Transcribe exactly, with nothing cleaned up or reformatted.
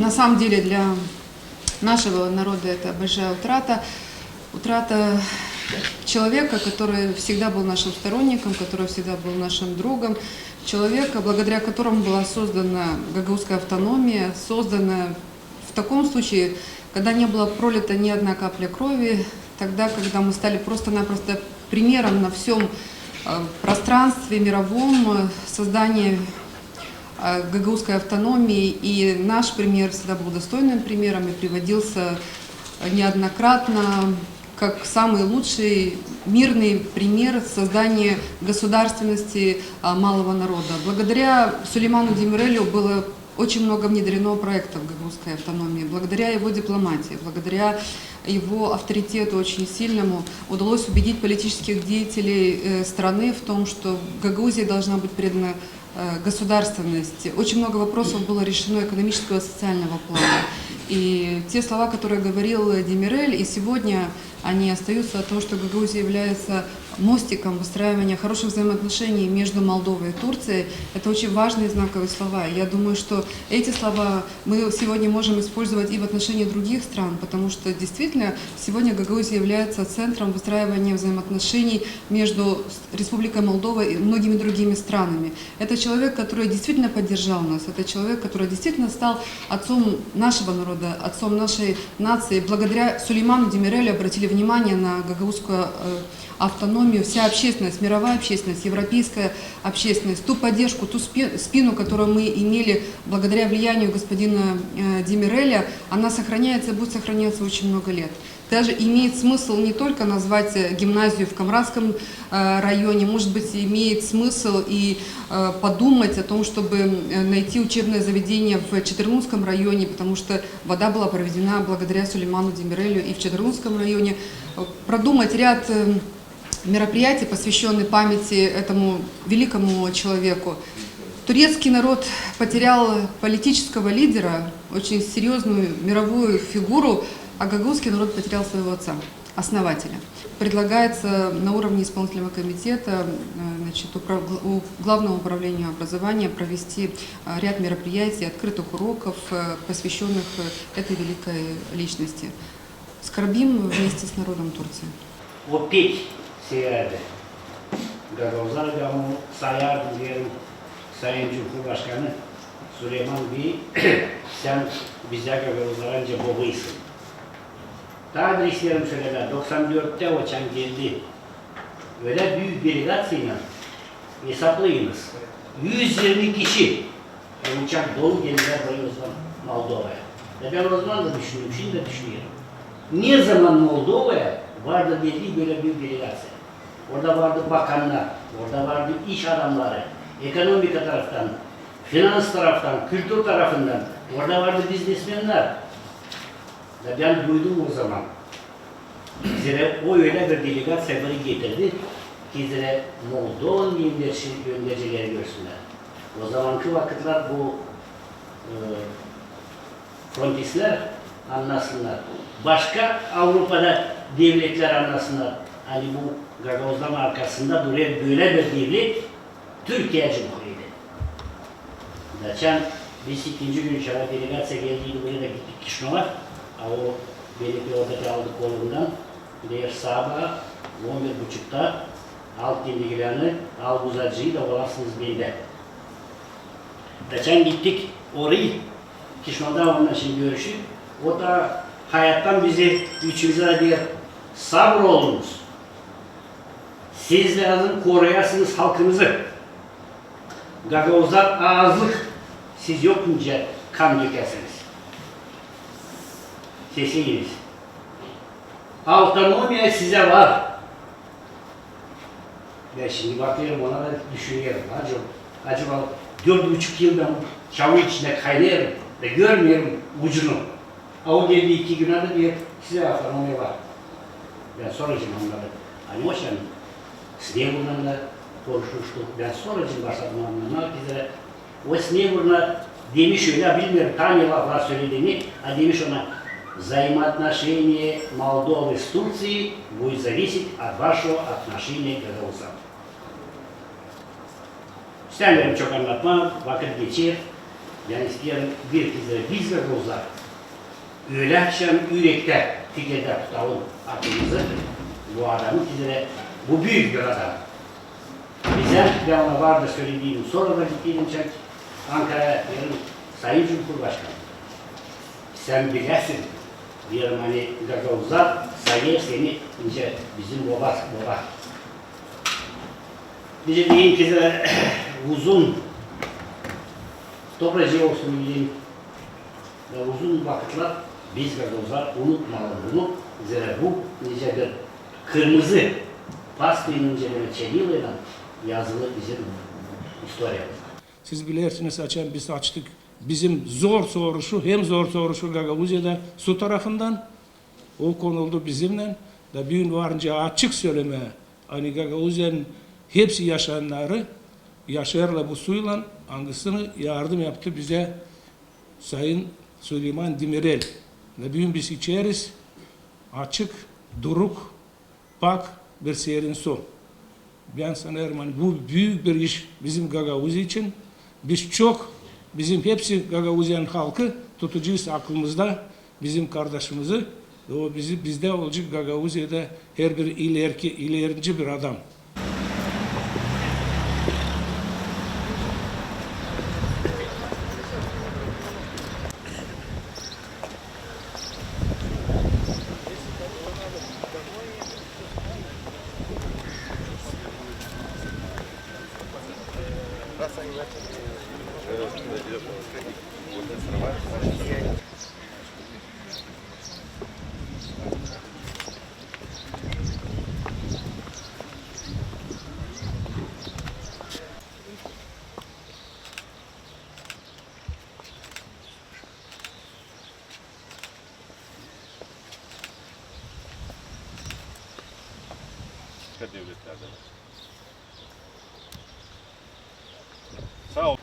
На самом деле для нашего народа это большая утрата. Утрата человека, который всегда был нашим сторонником, который всегда был нашим другом, человека, благодаря которому была создана гагаузская автономия, создана в таком случае, когда не была пролита ни одна капля крови, тогда, когда мы стали просто-напросто примером на всем э, пространстве мировом э, создания э, гагаузской автономии, и наш пример всегда был достойным примером и приводился э, неоднократно как самый лучший мирный пример создания государственности а, малого народа. Благодаря Сулейману Демирелю было очень много внедрено проектов гагаузской автономии, благодаря его дипломатии, благодаря его авторитету очень сильному удалось убедить политических деятелей э, страны в том, что Гагаузия должна быть предана э, государственности. Очень много вопросов было решено экономического и социального плана. И те слова, которые говорил Демирель, и сегодня они остаются о том, что Гагаузия является мостиком выстраивания хороших взаимоотношений между Молдовой и Турцией. Это очень важные знаковые слова. Я думаю, что эти слова мы сегодня можем использовать и в отношении других стран, потому что действительно сегодня Гагаузия является центром выстраивания взаимоотношений между Республикой Молдова и многими другими странами. Это человек, который действительно поддержал нас, это человек, который действительно стал отцом нашего народа, отцом нашей нации. Благодаря Сулейману Демирелю обратили внимание на гагаузскую э, автономию, вся общественность, мировая общественность, европейская общественность, ту поддержку, ту спи- спину, которую мы имели благодаря влиянию господина э, Демиреля, она сохраняется и будет сохраняться очень много лет. Даже имеет смысл не только назвать э, гимназию в Камрадском э, районе, может быть, имеет смысл и э, подумать о том, чтобы э, найти учебное заведение в Читырлунском районе, потому что вода была проведена благодаря Сулейману Демирелю и в Читырлунском районе. Э, Продумать ряд э, мероприятий, посвященных памяти этому великому человеку. Турецкий народ потерял политического лидера, очень серьезную мировую фигуру, а гагаузский народ потерял своего отца, основателя. Предлагается на уровне исполнительного комитета э, значит, управ- у Главного управления образования провести э, ряд мероприятий, открытых уроков, э, посвященных э, этой великой личности. Скорбим вместе с народом Турции. O pek severdi. Gagauzlar, ben onu sayardım, deerim, Sayın Cumhurbaşkanı Süleyman Bey, sän bizä gagauzlara ancak bobaysın. Taa bir isteerim sölemää, doksan dörttä o çaan geldi ölä büük delegaţiyaylan, esaplayınız, üz irmi kişi, uçak dolu geldilär buraya o zaman Moldovaya. Da bän o zaman da düşündüm, şindi dä düşünerim. Ne zaman Moldovaya vardı belli bölä büük delegaţiya? Orada vardı bakannar, orada vardı iş adamnarı, ekonomika taraftan, finans taraftan, kültür tarafından, orada vardı biznesmennär. Da bän duydum o zaman. Zerä o ölä bir delegaţiya biri getirdi, ki zerä Moldovan önderci, öndercileri görsünnär. O zamankı vakıtlar bu e, frontistlär annasınnar, başka Avrupada devletlär annasınnar, ani bu gagauzların arkasında durêr bölä bir devlet, Türkiya Cumhuriyeti. Da çaan biz ikinci gün çağa delegaţiya geldiydi, buraya da gittik Kişinöva, a o beni orada aldı kolumdan, deer, sabaa on bir buçukta al kendigilänı, al buzacıı da olasınız bendä. Da çaan gittik orayı, Kişinövda onunnan şindi görüşüp, o da hayattan bizä, üçümüzä dä deer, sabır olunuz. Siz lääzım koruyasınız halkınızı. Gagauzlar aazlık, siz yokunca kan dökäsiniz. Sesiniz. Avtonomiya sizä var. Bän şindi bakêrım ona da düşünerim. Acaba, acaba dört buçuk yıl bän çamur içindä kaynêêrım da görmeerim ucunu. A o geldi iki gün, da deer, sizä avtonomiya var. Bän sonracıın annadım. Ani o şan Snegurlan da konuşmuştuk. Bän sonracıın başladım annamaa, ki zerä o Snegurlan demiş ölä, bilmeerim, taa ne laflar sölediini, a demiş ona: «Взаимоотношения Молдовы с Турцией будет зависеть от вашего отношения к гагаузам». İstämeerim çok annatmaa, vakıt geçer. Bän isteerim bir kerä biz dä olsa, ölä akşam ürektä fikirä tutalım aklımızı, bu adamı, bizä dä bu büük bir adam. Bizä, bän ona var da söledim, sora da gittim Ankaraya, deerim, Sayın Cumhurbaşkanı, sän bilersin, deerim, ani gagauzlar sayêr seni nicä bizim boba, boba. Nicä deyim, kerä uzun, topracıı olsun deyim, da uzun vakıtlar biz gagauzlar unutmayalım bunu, zerä bu nicä bir kırmızı paskıylan, nicä bir çerivaylan yazılı bizim istoriyamızda. Siz bilersiniz, açan biz açtık bizim zor soruşu, hem zor soruşu Gagauziyada su tarafından, o konuldu bizimnän, da büün var nicä açık sölemää, ani Gagauziyanın hepsi yaşayannarı yaşêêrlar bu suylan, angısını yardım yaptı bizä Sayın Süleyman Demirel. Da büün biz içeriz açık, duruk, pak, bir serin su. Bän sanêrım, ani bu büük bir iş bizim Gagauziya için. Biz çok, bizim hepsi Gagauziyanın halkı tutacez aklımızda bizim kardaşımızı. O bizi, bizdä olacek Gagauziyada herbir ilerki, ilerinci bir adam. Başka devletlerde var. Sağ ol.